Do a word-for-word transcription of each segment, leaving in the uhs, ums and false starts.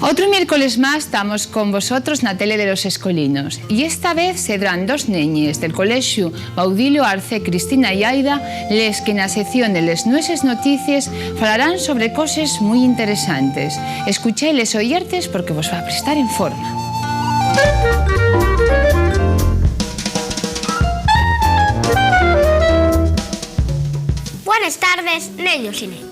Otru miércoles más tamos con vosotros na tele de los escolinos, y esta vez sedrán dos neñes del Colexiu Baudilio Arce, Cristina y Aida, les que na sección de les nueses noticies falarán sobre coses mui interesantes. Escucháiles, oyentes, porque vos va a prestar en forma. Buenas tardes, neños y neñas.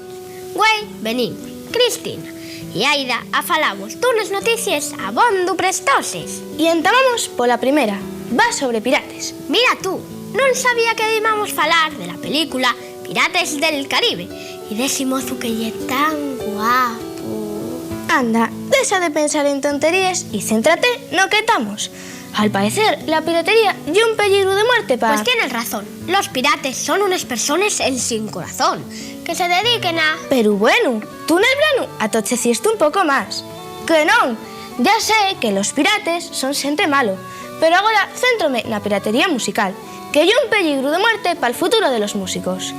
Güei venimos Cristina y Aida a falavos d'unes noticies abondo prestoses. Y entamamos pola primera, va sobre pirates. Mira tú, non sabía que íbamos falar de la película Pirates del Caribe y d'esi mozu que ye tan guapo. Anda, dexa de pensar en tonteríes y céntrate no que tamos. Al paecer, la piratería ye un peligru de muerte pa... Pues tienes razón. Los pirates son unes persones ensin corazón, que se dediquen a... Pero bueno, tú nel branu atochecieste un poco más. Que non, ya sé que los pirates son xente malo, pero agora céntrome na piratería musical, que ye un peligru de muerte pal futuro de los músicos.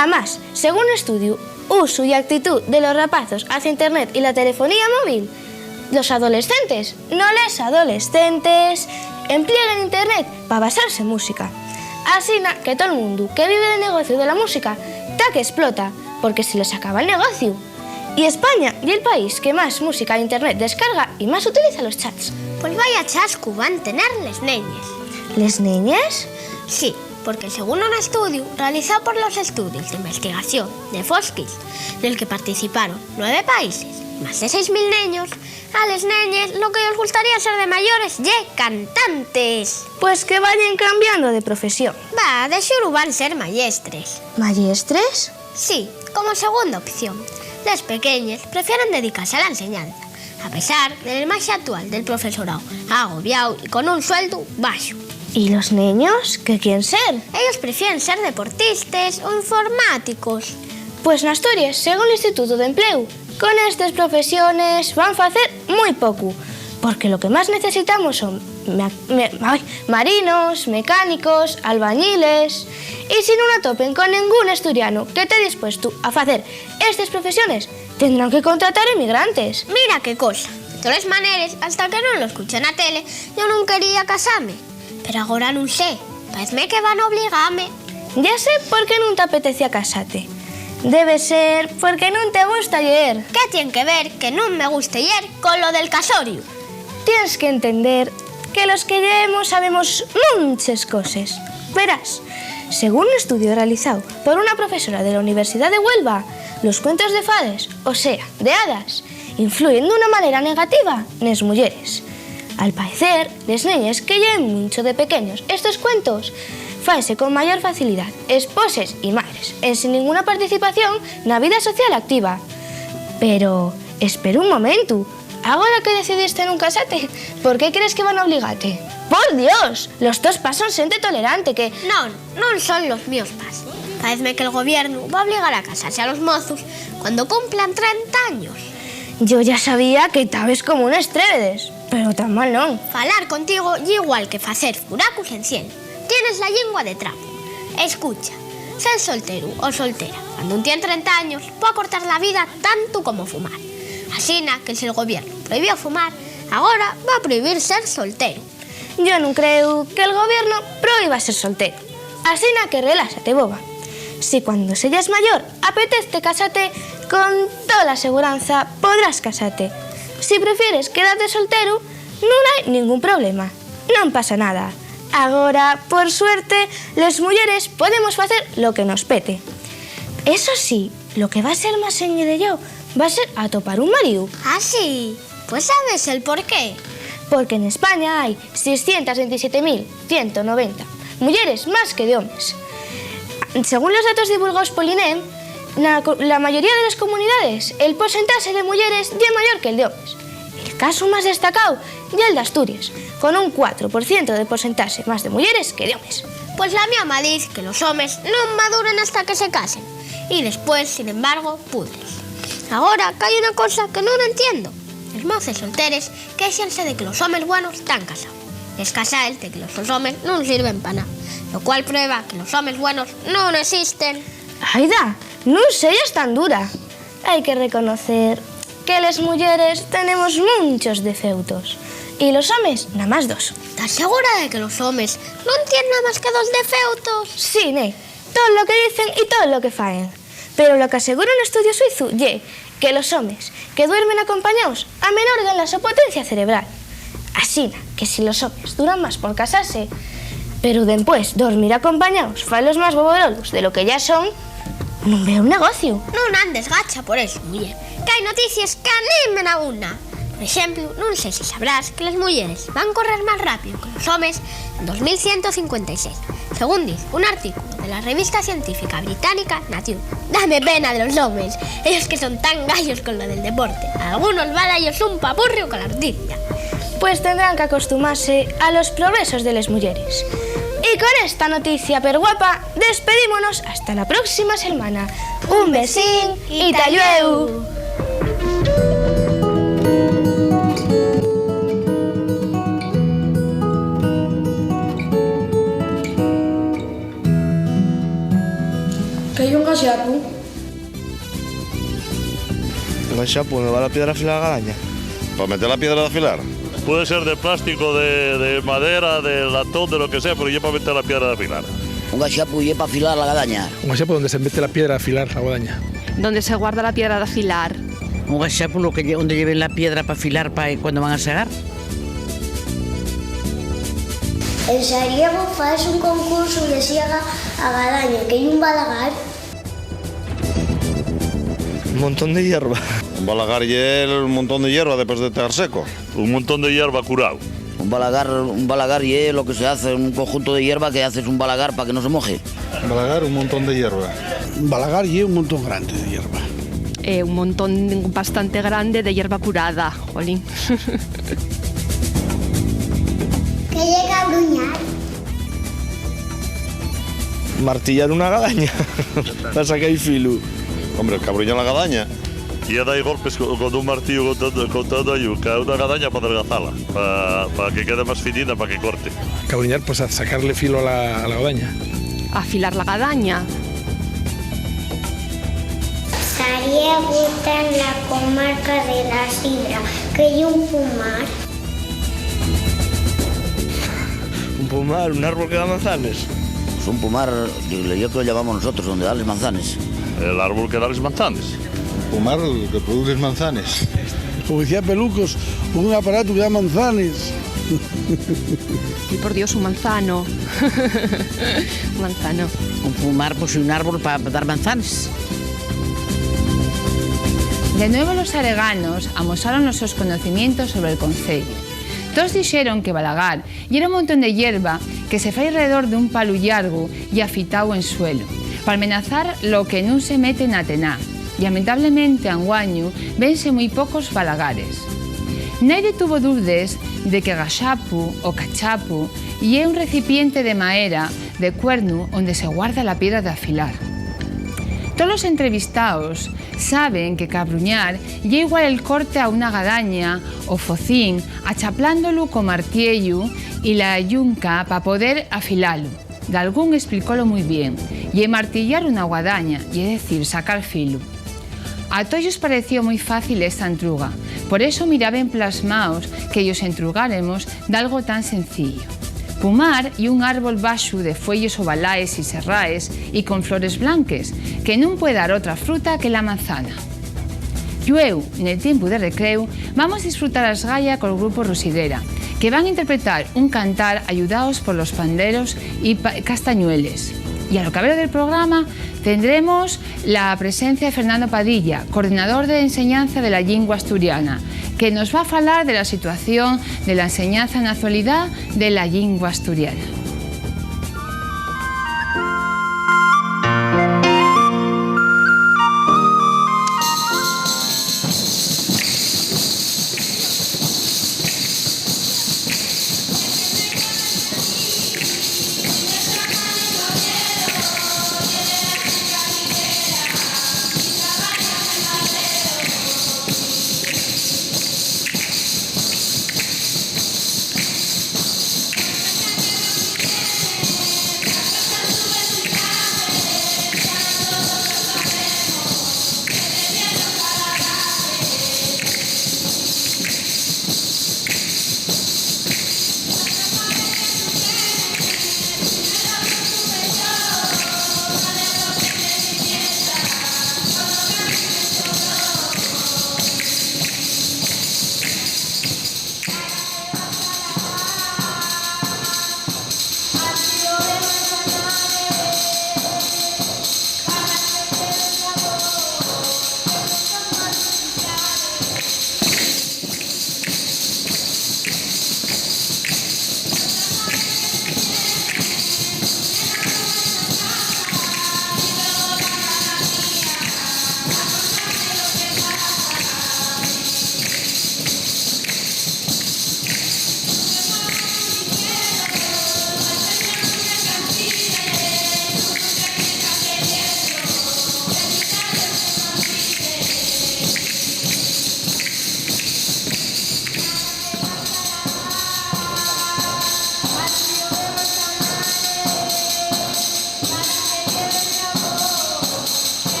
Amás, según estudiu, usu y actitú de los rapazos hacia internet y la telefonía móvil, los adolescentes, no les adolescentes, emplieguen internet pa basarse música. Asina que tol mundu que vive del negociu de la música ta que esplota, porque se les acaba'l negociu. Y España ye'l país que más música d'internet descarga y más utiliza los chats. Pues vaya chascu van tener les neñes. ¿Les neñes? Sí, porque según un estudiu realizao por los Estudios d'Investigación de Fosquiz, nel que participaron nueve países, más de seis mil neños, a les neñes lo que-yos gustaría ser de mayores ye cantantes. Pues que vayen cambiando de profesión. Va, de xuru van ser mayestres. ¿Mayestres? Sí, como segunda opción. Les pequeñes prefieren dedicase a la enseñanza, a pesar del enmaxe actual del profesorao, agobiao y con un sueldu baxu. ¿Y los neños? ¿Qué quieren ser? Ellos prefieren ser deportistes o informáticos. Pues n'Asturies, según l'Institutu d'Empleu, con estes profesiones van facer mui pocu, porque lo que más necesitamos son ma-, me-, ai, marinos, mecánicos, albañiles. Y si nun atopen con nengún asturianu que tea dispuestu a facer estes profesiones, tendrán que contratar emigrantes. Mira qué cosa. De toles maneres, hasta que nun lo escuché na tele, yo nun quería casame. Pero agora nun sé, paezme que van obligame. Ya sé por qué nun t'apetecía casate. Debe ser porque nun te gusta lleer. ¿Qué tien que ver que nun me guste lleer con lo del casoriu? Tienes que entender que los que lleemos sabemos munches coses. Verás, según un estudio realizao por una profesora de la Universidad de Huelva, los cuentos de fades, o sea, de hadas, influyen d'una manera negativa nes muyeres. Al paecer, les neñes que lleen muncho de pequeños estos cuentos, faense con mayor facilidá esposes y madres, ensin ninguna participación na vida social activa. Pero, espera un momentu, agora que decidiste nun casate, ¿por qué crees que van obligate? ¡Por Dios! Los tos pas son xente tolerante que... Non, non son los míos pas. Paezme que'l gobiernu va obligar a casase a los mozos cuando cumplan trenta años. Yo ya sabía que tabes como unes trébedes, pero tan mal non. Falar contigo ye igual que facer furacos en cielu. Tienes la llingua de trapu. Escucha, ser solteru o soltera cuando un tien trenta años pue acortar la vida tantu como fumar. Asina que si el gobiernu prohibió fumar, agora va prohibir ser solteru. Yo nun creo que'l gobiernu prohiba ser solteru. Asina que reláxate, boba. Si cuando seyas mayor apetezte casate, con tola seguranza podrás casate. Si prefieres quedate solteru, nun hai ningún problema. Non pasa nada. Agora, por suerte, les muyeres podemos facer lo que nos pete. Eso sí, lo que va ser más señereao va ser atopar un maríu. ¿Ah, sí? Pues sabes el por qué. Porque n'España hai seiscientos veintisiete mil ciento noventa muyeres más que d'homes. Según los datos divulgaos pol INEM, na co-, la mayoría de les comunidaes, el porcentaxe de muyeres ye mayor que'l d'homes. El casu más destacáu ye'l d'Asturies, con un cuatro por ciento de porcentaxe más de muyeres que d'homes. Pues la mio ama diz que los homes nun maduren hasta que se casen, y después, sin embargo, púdrense. Agora qu'hai una cosa que nun entiendo. Les moces solteres quéixense de que los homes buenos tán casaos. Les casaes de que los sos homes nun sirven pa nada, lo cual prueba que los homes buenos nun esisten. Aida, nun seyas tan dura. Hai que reconocer Que les muyeres tenemos munchos defeutos, y los homes namás dos. ¿Tás segura de que los homes nun tienen namás que dos defeutos? Sí, nai, todo lo que dicen y todo lo que faen. Pero lo qu'asegura un estudiu suizu ye que los homes que duermen acompañaos amenorguen la so potencia cerebral. Asina que si los homes duran más por casase, pero dempués dormir acompañaos failos más boborolus de lo que yá son, nun veo un negociu. Nun andes gacha por eso, muyer, qu'hai noticies qu'animen a una. Por exemplu, nun sé si sabrás que les muyeres van correr más rápido que los homes en dos mil ciento cincuenta y seis, según diz un artículu de la revista científica británica Nature. Dame pena de los homes, ellos que son tan gallos con lo del deporte. A algunos va dallos un papurriu con la noticia. Pues tendrán qu'acostumase a los progresos de les muyeres. Y con esta noticia perguapa, despedímonos hasta la próxima selmana. Un besín y ta llueu. ¿Qué ye un gaxapu? Un gaxapu, ¿onde va la piedra afilada a la gadaña? ¿Pa meter la piedra d'afilar? Puede ser de plástico, de, de madera, de latón, de lo que sea, pero ye pa meter la piedra d'afilar. Un gaxapu ye pa afilar la gadaña. Un gaxapu, ¿onde se mete la piedra d'afilar a la gadaña? ¿Dónde se guarda la piedra d'afilar? Un gaxapu, lo que lle-, onde lleven la piedra pa afilar pa, eh, cuando van a segar. En Sariego faes un concursu de siega a gadaña, que ye un balagar. Un montón de hierba. Un balagar ye el montón de hierba después de tar seco. Un montón de hierba curao. Un balagar, un balagar ye lo que se hace, un conjunto de hierba que haces un balagar pa que no se moje. Balagar, un montón de hierba. Balagar ye un montón grande de hierba. Eh, un montón bastante grande de hierba curada, jolín. ¿Qué ye cabruñar? Martillar una gadaña pa saca-y filu. Hombre, cabruñar la gadaña. Ye da-y golpes co-, con un martillu, con todo, con todo ello, ca una gadaña pa adelgazala, pa, pa que quede más finina, pa que corte. Cabruñar, pues, a sacarle filo a la, a la gadaña. Afilar la gadaña. Sariego ta en la comarca de la Sidra, que ye un pumar. Un pumar, un árbol que da manzanes. Pues un pumar, yo, yo que lo llamamos nosotros, donde da les manzanes. El árbol que da les manzanes. Un pumar que produce manzanes. Como decía Pelucos, un aparato que da manzanes. Y por Dios, un manzano. Un manzano. Un pumar, pues, un árbol pa dar manzanes. De nuevo los sareganos amosaron los sos conocimientos sobre el conceyu. Toos dixeron que balagar yera un montón de yerba que se fai alredor d'un palu llargu y afitáu en suelu, p'almenazar lo que nun se mete na tená. Llamentablemente, anguañu, vense mui pocos balagares. Naide tuvo dudes de que gaxapu o cachapu ye un recipiente de maera de cuernu onde se guarda la piedra d'afilar. Tolos entrevistaos saben que cabruñar ye igual el corte a una gadaña o focín, achaplándolu co martiellu y la llunca pa poder afilalu. Dalgún esplicólo mui bien. Ye martillar una guadaña, ye decir, sacar filu. A toos-yos pareció mui fácil esta entruga, por eso miraben plasmaos que-yos entrugáremos d'algo tan sencillo. Pumar ye un árbol baxu de fueyes ovalaes y serraes y con flores blanques, que nun pue dar otra fruta que la manzana. Llueu, nel tiempu de recreu, vamos disfrutar a esgaya col grupu Rusidera, que van interpretar un cantar ayudaos polos panderos y pa-, castañueles. Y a lo cabero del programa tendremos la presencia de Fernando Padilla, coordinador de enseñanza de la llingua asturiana, que nos va a falar de la situación de la enseñanza na actualidá de la llingua asturiana.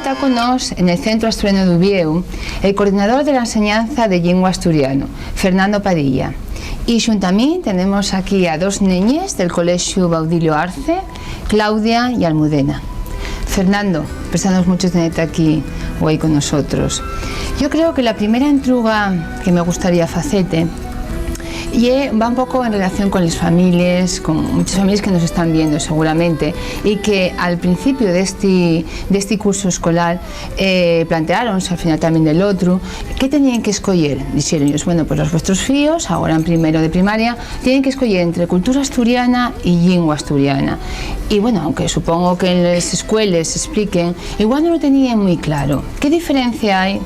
Ta con nós, en el Centru Asturianu d'Uviéu, el coordinador de la enseñanza de llingua asturiano, Fernando Padilla. Y xunto a mí tenemos aquí a dos neñes del Colexiu Baudilio Arce, Claudia y Almudena. Fernando, préstanos mucho tenerte aquí güei con nosotros. Yo creo que la primera entruga que me gustaría facete ye, va un poco en relación con les families, con muchas families que nos están viendo seguramente, y que al principio de este, de este curso escolar, eh, planteáronse al final también del otro, ¿qué tenían que escoger? Dijeron ellos, bueno, pues los vuestros fíos, ahora en primero de primaria, tienen que escoger entre cultura asturiana y lengua asturiana. Y bueno, aunque supongo que en las escuelas se expliquen, igual no lo tenían muy claro. ¿Qué diferencia hay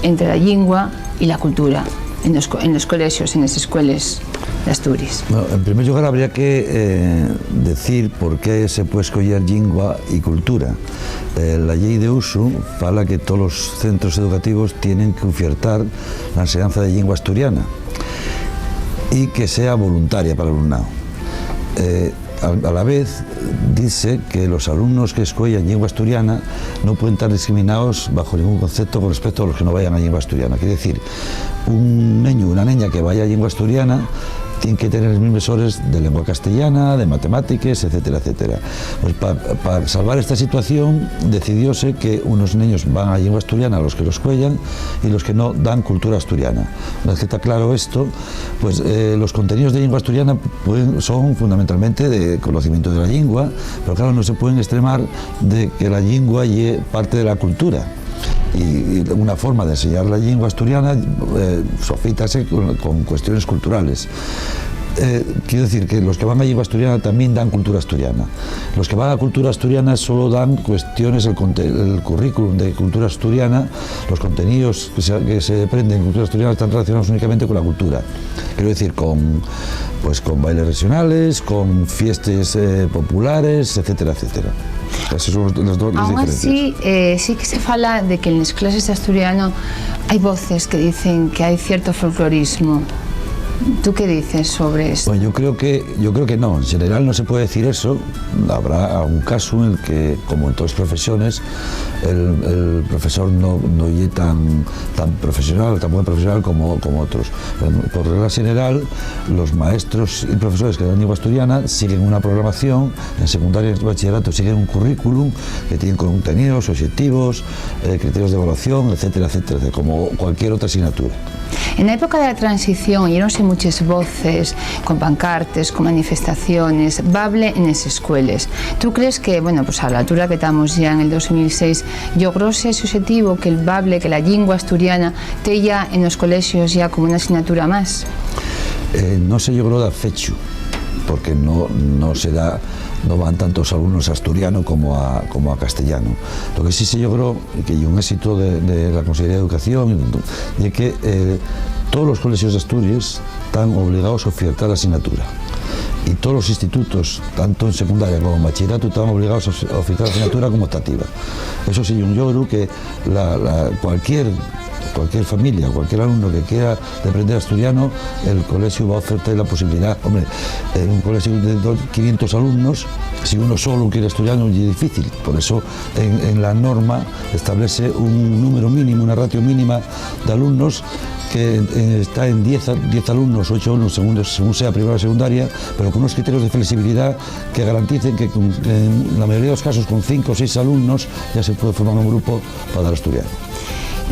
entre la lengua y la cultura en los co-, en los colegios, en las escuelas de Asturias? Bueno, en primer lugar, habría que, eh, decir por qué se puede escoger lengua y cultura. Eh, la ley de uso fala que todos los centros educativos tienen que ofertar la enseñanza de lengua asturiana y que sea voluntaria para el alumnado. Eh, a, a la vez, dice que los alumnos que escueyan lengua asturiana no pueden estar discriminados bajo ningún concepto con respecto a los que no vayan a lengua asturiana. Quiere decir, un neñu, una neña que vaya a lengua asturiana tiene que tener las mismas horas de lengua castellana, de matemáticas, etcétera, etcétera. Pues pa, pa salvar esta situación, decidióse que unos neños van a lengua asturiana, los que los cuellan, y los que no dan cultura asturiana. Una vez que está claro esto, pues, eh, los contenidos de lengua asturiana pueden, son fundamentalmente de conocimiento de la lengua, pero claro, no se pueden extremar de que la lengua ye parte de la cultura. Y, y una forma de enseñar la lengua asturiana, eh, sofítase con, con cuestiones culturales. Eh, quiero decir que los que van a lengua asturiana también dan cultura asturiana. Los que van a cultura asturiana solo dan cuestiones, el conte-, el currículum de cultura asturiana, los contenidos que se, que se aprenden en cultura asturiana están relacionados únicamente con la cultura. Quiero decir, con, pues, con bailes regionales, con fiestas, eh, populares, etcétera, etcétera. Esas son los, los dos, las Aún diferencias. Así, eh, sí que se fala de que en las clases de asturiano hay voces que dicen que hay cierto folclorismo. ¿Tú qué dices sobre esto? Bueno, yo creo que, yo creo que no. En general no se puede decir eso. Habrá algún caso en el que, como en todas profesiones, el, el profesor no, no ye tan, tan profesional, tan buen profesional como, como otros. Por regla general, los maestros y profesores que dan lengua asturiana siguen una programación, en secundaria y en bachillerato siguen un currículum que tiene contenidos, objetivos, eh, criterios de evaluación, etcétera, etcétera, como cualquier otra asignatura. En la época de la transición, oyéronse muchas voces, con pancartes, con manifestaciones, bable en les escueles. ¿Tú crees que, bueno, pues a la altura que estamos ya en el dos mil seis, logróse ese objetivo, que el bable, que la lengua asturiana, teya en los colegios ya como una asignatura más? Eh, no se logró dar fechu, porque no, no se da, no van tantos alumnos a asturiano como a, como a castellano. Lo que sí se logró, y que ye un éxito de, de la Consejería de Educación, ye que, eh, todos los colegios de Asturias están obligados a ofertar la asignatura. Y todos los institutos, tanto en secundaria como en bachillerato, están obligados a ofertar la asignatura como optativa. Eso sí, un logro que la, la, cualquier, cualquier familia, cualquier alumno que quiera aprender asturiano, el colegio va a ofrecer la posibilidad. Hombre, en un colegio de dos, quinientos alumnos, si uno solo quiere asturiano, es difícil. Por eso, en, en la norma establece un número mínimo, una ratio mínima de alumnos que, eh, está en diez a, diez alumnos, ocho alumnos, según, según sea primaria o secundaria, pero con unos criterios de flexibilidad que garanticen que con, en la mayoría de los casos con cinco o seis alumnos ya se puede formar un grupo para dar asturiano.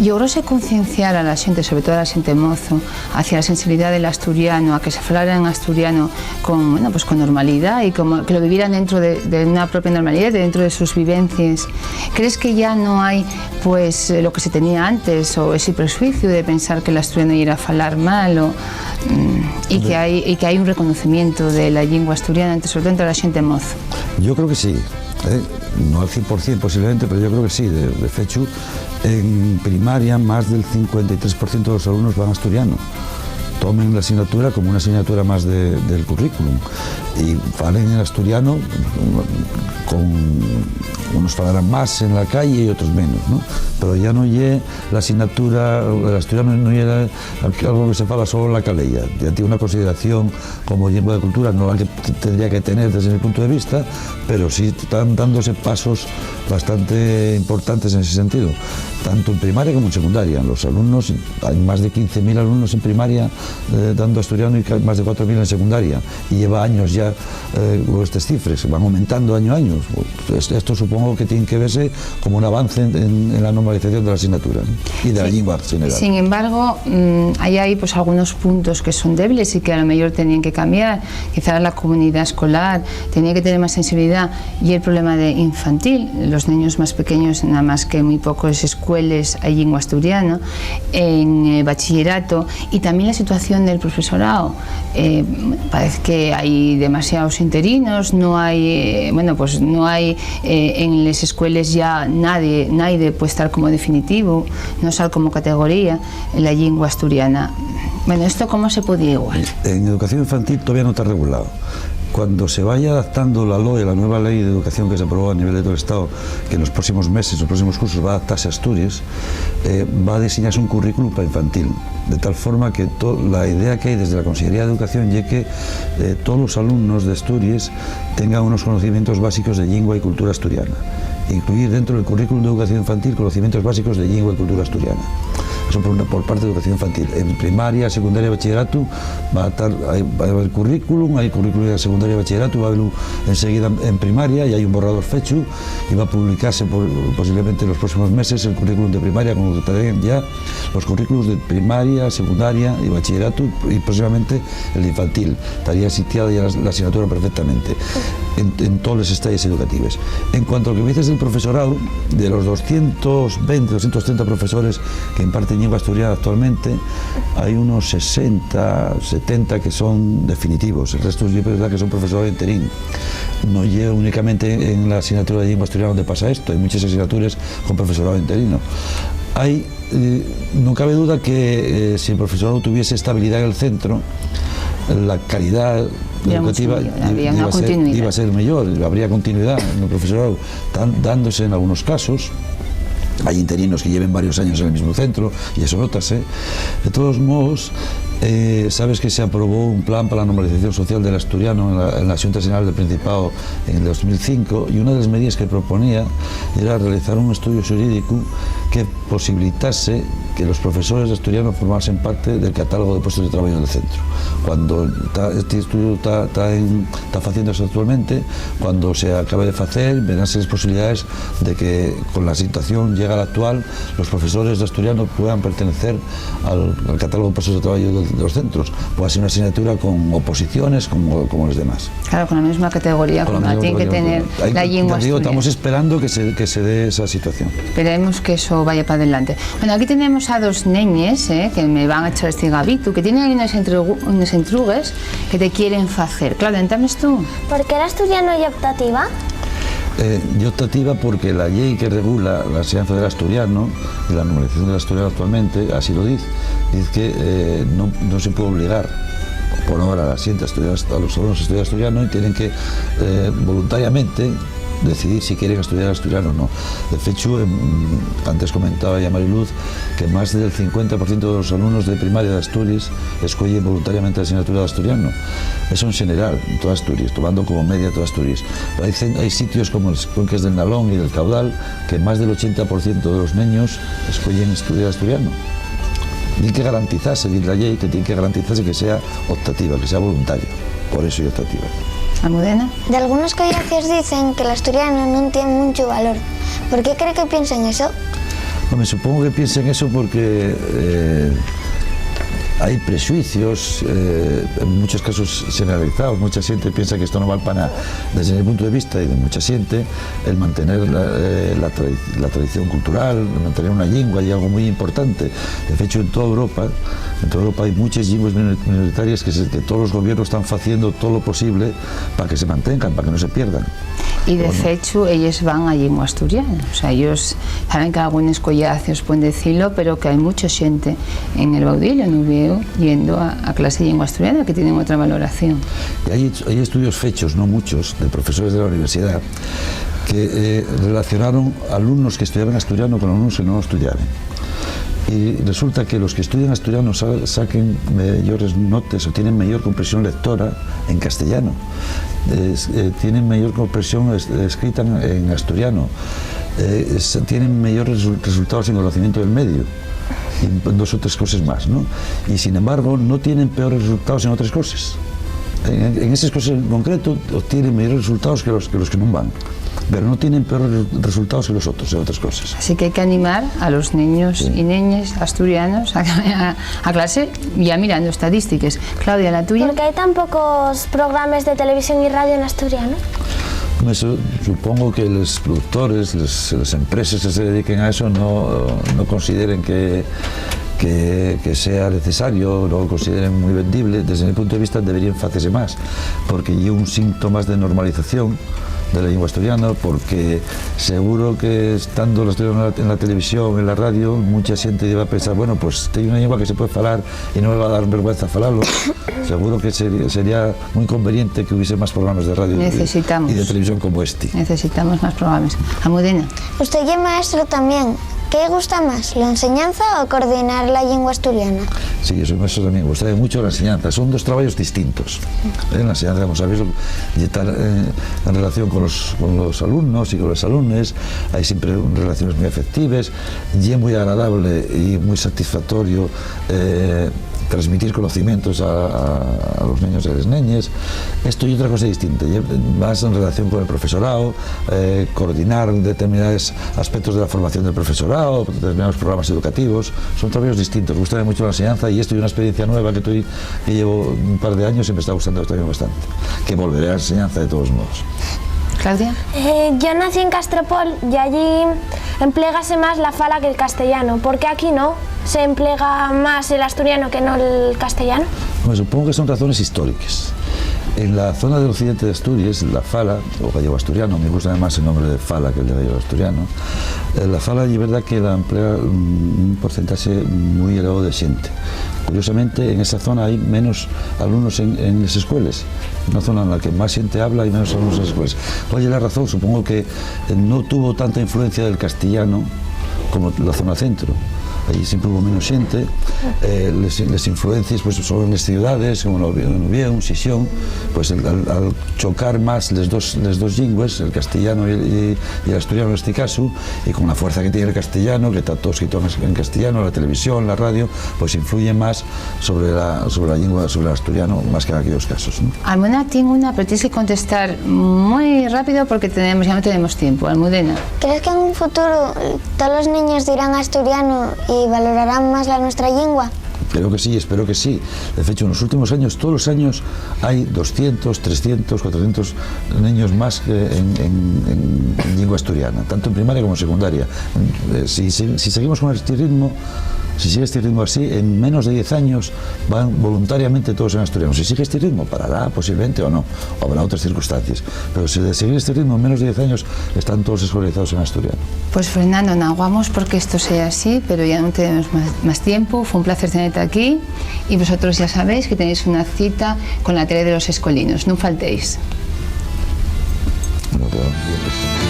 Logróse concienciar a la xente, sobre todo a la xente mozo, hacia la sensibilidad del asturiano, a que se falara en asturiano con, bueno, pues con normalidad y como que lo vivieran dentro de, de una propia normalidad, dentro de sus vivencias. ¿Crees que ya no hay, pues, eh, lo que se tenía antes, o ese prejuicio de pensar que el asturiano era falar mal, o, mm, y que hay, y que hay un reconocimiento de la lengua asturiana, entre, sobre todo entre la xente mozo? Yo creo que sí, ¿eh? No al cien por cien posiblemente, pero yo creo que sí. De, de fechu, en primaria, más del cincuenta y tres por ciento de los alumnos van asturiano. tomen la asignatura como una asignatura más de, del currículum. Y falen en asturiano, con, unos falarán más en la calle y otros menos, ¿no? Pero ya no ye la asignatura, el asturiano no ye la, algo que se fala solo en la caleya, ya tiene una consideración como lengua de cultura, no la que t-, tendría que tener desde mi punto de vista, pero sí están dándose pasos bastante importantes en ese sentido, tanto en primaria como en secundaria. Los alumnos, hay más de quince mil alumnos en primaria, eh, dando asturiano y ca-, más de cuatro mil en secundaria, y lleva años ya, eh, con estas cifras, van aumentando año a año. Es-, esto supongo que tiene que verse como un avance en, en, en la normalización de la asignatura, ¿no? Y de la lengua en general. Sin embargo, mm, hay ahí, pues, algunos puntos que son débiles y que a lo mejor tenían que cambiar. Quizás la comunidad escolar tenía que tener más sensibilidad, y el problema de infantil, los niños más pequeños, nada más que muy pocas escuelas hay lengua asturiana, en, eh, bachillerato, y también la situación del profesorado. Eh, parece que hay demasiados interinos, no hay, eh, bueno, pues no hay, eh, en las escuelas ya nadie, nadie puede estar como definitivo, no sale como categoría la lengua asturiana. Bueno, ¿esto cómo se podía igual? En educación infantil todavía no está regulado. Cuando se vaya adaptando la loe, la nueva ley de educación que se aprobó a nivel de todo el Estado, que en los próximos meses, los próximos cursos va a adaptarse a Asturias, eh, va a diseñarse un currículum para infantil, de tal forma que to-, la idea que hay desde la Consellería de Educación ye que, eh, todos los alumnos de Asturias tengan unos conocimientos básicos de lengua y cultura asturiana, incluir dentro del currículum de educación infantil conocimientos básicos de lengua y cultura asturiana. Eso por una, por parte de educación infantil. En primaria, secundaria, bachillerato, va a estar, hay, va a haber currículum, hay currículum de secundaria y bachillerato, va a haber un, enseguida en primaria, y hay un borrador fechu, y va a publicarse por, posiblemente en los próximos meses el currículum de primaria, como también ya los currículos de primaria, secundaria y bachillerato, y próximamente el infantil. Estaría sitiada ya la, la asignatura perfectamente en, en todos los estadios educativos. En cuanto a lo que me dices del profesorado, de los doscientos veinte, doscientos treinta profesores que imparten lengua asturiana actualmente, hay unos sesenta, setenta que son definitivos. El resto es verdad que son profesorado interín. No ye únicamente en la asignatura de lengua asturiana donde pasa esto, hay muchas asignaturas con profesorado interino. Hay, eh, no cabe duda que, eh, si el profesorado tuviese estabilidad en el centro, la calidad educativa iba a ser, iba a ser mejor, habría continuidad en el profesorado, tan-, dándose en algunos casos. Hay interinos que lleven varios años en el mismo centro, y eso nótase. De todos modos, eh, sabes que se aprobó un plan para la normalización social del asturiano en la, en la Xunta General del Principado en el dos mil cinco, y una de las medidas que proponía era realizar un estudio xurídico que posibilitase que los profesores de asturiano formasen parte del catálogo de puestos de trabajo del centro. Cuando ta-, este estudio está, está en, está haciéndose actualmente, cuando se acabe de hacer, verán las posibilidades de que, con la situación llega a la actual, los profesores de asturiano puedan pertenecer al, al catálogo de puestos de trabajo de, de los centros. Puede ser una asignatura con oposiciones, como, como los demás. Claro, con la misma categoría, con la como la misma tiene que categoría. Tener la lengua asturiana. Estamos esperando que se, que se dé esa situación. Esperemos que eso vaya para adelante. Bueno, aquí tenemos a dos neñes, eh, que me van a echar este gabito, que tienen ahí unos entrugu-, unos entrugues que te quieren facer. Claudia, entames tú. ¿Por qué l'asturianu ye optativa? Eh, ye optativa porque la llei que regula la enseñanza del asturiano y la normalización del asturiano actualmente, así lo diz, diz que, eh, no, no se puede obligar por ahora a la xente a estudiar ast-, a los alumnos a estudiar asturiano, y tienen que, eh, voluntariamente decidir si quieren estudiar asturiano o no. De fechu, em, antes comentaba ya Mariluz que más del cincuenta por ciento de los alumnos de primaria de Asturias escueyen voluntariamente la asignatura de asturiano. Eso en general, en toda Asturias, tomando como media toda Asturias. Pero hay cen-, hay sitios como los cuenques del Nalón y del Caudal que más del ochenta por ciento de los neños escueyen estudiar asturiano. Tiene que garantizarse, dice la ley, que tiene que garantizarse que sea optativa, que sea voluntaria. Por eso es optativa. ¿Almudena? Dalgunos collacios dicen que l'asturianu nun tien munchu valor. ¿Por qué cree que piensen eso? Home, supongo que piensen eso porque, eh, hay prejuicios, eh, en muchos casos generalizados. Mucha gente piensa que esto no vale para nada. Desde mi punto de vista y de mucha gente, el mantener la, eh, la tradi-, la tradición cultural, mantener una lengua, es algo muy importante. De hecho, en toda Europa, en toda Europa hay muchas lenguas minor-, minoritarias que se, que todos los gobiernos están haciendo todo lo posible para que se mantengan, para que no se pierdan. Y de fechu, ellos van a lengua asturiana. O sea, ellos saben que algunos collacios pueden decirlo, pero que hay mucha gente en el Baudillo, en Uvieu, yendo a, a clase de lengua asturiana, que tienen otra valoración. Y hay, hay estudios fechos, no muchos, de profesores de la universidad que eh, relacionaron alumnos que estudiaban asturiano con alumnos que no lo estudiaban. Y resulta que los que estudian asturiano sa- saquen mejores notas o tienen mejor comprensión lectora en castellano. Es- eh, tienen mejor comprensión es- escrita en, en asturiano. Eh, es- tienen mejores resu- resultados en conocimiento del medio. Y dos o tres cosas más, ¿no? Y sin embargo, no tienen peores resultados en otras cosas. En, en esas cosas en concreto, obtienen mejores resultados que los que, los que no van. Pero no tienen peores resu- resultados que los otros en otras cosas. Así que hay que animar a los niños Sí. y niñas asturianos a, a- a clase, ya mirando estadísticas. Claudia, la tuya. ¿Por qué hay tan pocos programas de televisión y radio en asturiano? Eso, supongo que los productores, les, les empreses que se dediquen a eso no, no consideren que, que, que sea necesario, no lo consideren muy vendible. Desde mi punto de vista deberían facese más, porque ye un síntoma de normalización de la lengua asturiana, porque seguro que estando los asturianos en la, en la televisión, en la radio, mucha gente iba a pensar, bueno, pues tengo una lengua que se puede falar y no me va a dar vergüenza falarlo. Seguro que sería, sería muy conveniente que hubiese más programas de radio y- Necesitamos. y de televisión como este. Necesitamos más programas. Almudena. Usted es maestro también. ¿Qué gusta más, la enseñanza o coordinar la lengua asturiana? Sí, yo soy maestro también. Me gusta mucho la enseñanza. Son dos trabajos distintos. En la enseñanza, como sabéis, y tal, eh, en relación con los, con los alumnos y con los alumnos, hay siempre relaciones muy afectivas. Y es muy agradable y muy satisfactorio eh, transmitir conocimientos a, a- a los niños y a las niñas. Esto y otra cosa distinta, y más en relación con el profesorado, eh, coordinar determinados aspectos de la formación del profesorado, determinados programas educativos. Son trabajos distintos. Gusta mucho la enseñanza y esto es una experiencia nueva que, estoy, que llevo un par de años y me está gustando también bastante. Que volveré a la enseñanza de todos modos. Claudia. Eh, yo nací en Castropol y allí emplégase más la fala que el castellano. ¿Por qué aquí no se emplea más el asturiano que no el castellano? Bueno, supongo que son razones históricas. En la zona del occidente de Asturias, la fala, o gallego asturiano, me gusta más el nombre de fala que el de gallego asturiano, eh, la fala es verdad que la emplea un, un porcentaje muy elevado de gente. Curiosamente, en esa zona hay menos alumnos en, en las escuelas. Una zona en la que más gente habla y menos alumnos en las escuelas. ¿Cuál es la razón? Supongo que eh, no tuvo tanta influencia del castellano como la zona centro. Allí siempre hubo menos gente. Eh, les, les influencias, pues, son en las ciudades, como en Oviedo, en Oviedo, en Xixón, pues el- al, al chocar más les dos, les dos llenguas, el castellano y, y- y el asturiano en este caso, y con la fuerza que tiene el castellano, que está todo escrito en, en castellano, la televisión, la radio, pues influye más sobre la, sobre la lengua, sobre el asturiano, más que en aquellos casos, ¿no? Almudena tiene una, pero tienes que contestar muy rápido porque tenemos, ya no tenemos tiempo. Almudena. ¿Crees que en un futuro todos los niños dirán asturiano y valorarán más la nuestra lengua? Creo que sí, espero que sí. De hecho, en los últimos años, todos los años, hay doscientos, trescientos, cuatrocientos niños más que en, en- en lengua asturiana, tanto en primaria como en secundaria. Eh, si, si- si seguimos con este ritmo, si sigue este ritmo así, en menos de diez años van voluntariamente todos en asturiano. Si sigue este ritmo, parará posiblemente o no, o habrá otras circunstancias. Pero si de seguir este ritmo, en menos de diez años están todos escolarizados en asturiano. Pues Fernando, naguamos porque esto sea así, pero ya no tenemos más, más tiempo. Fue un placer tenerte aquí y vosotros ya sabéis que tenéis una cita con la tele de los escolinos. No faltéis. Bueno, quedó bien.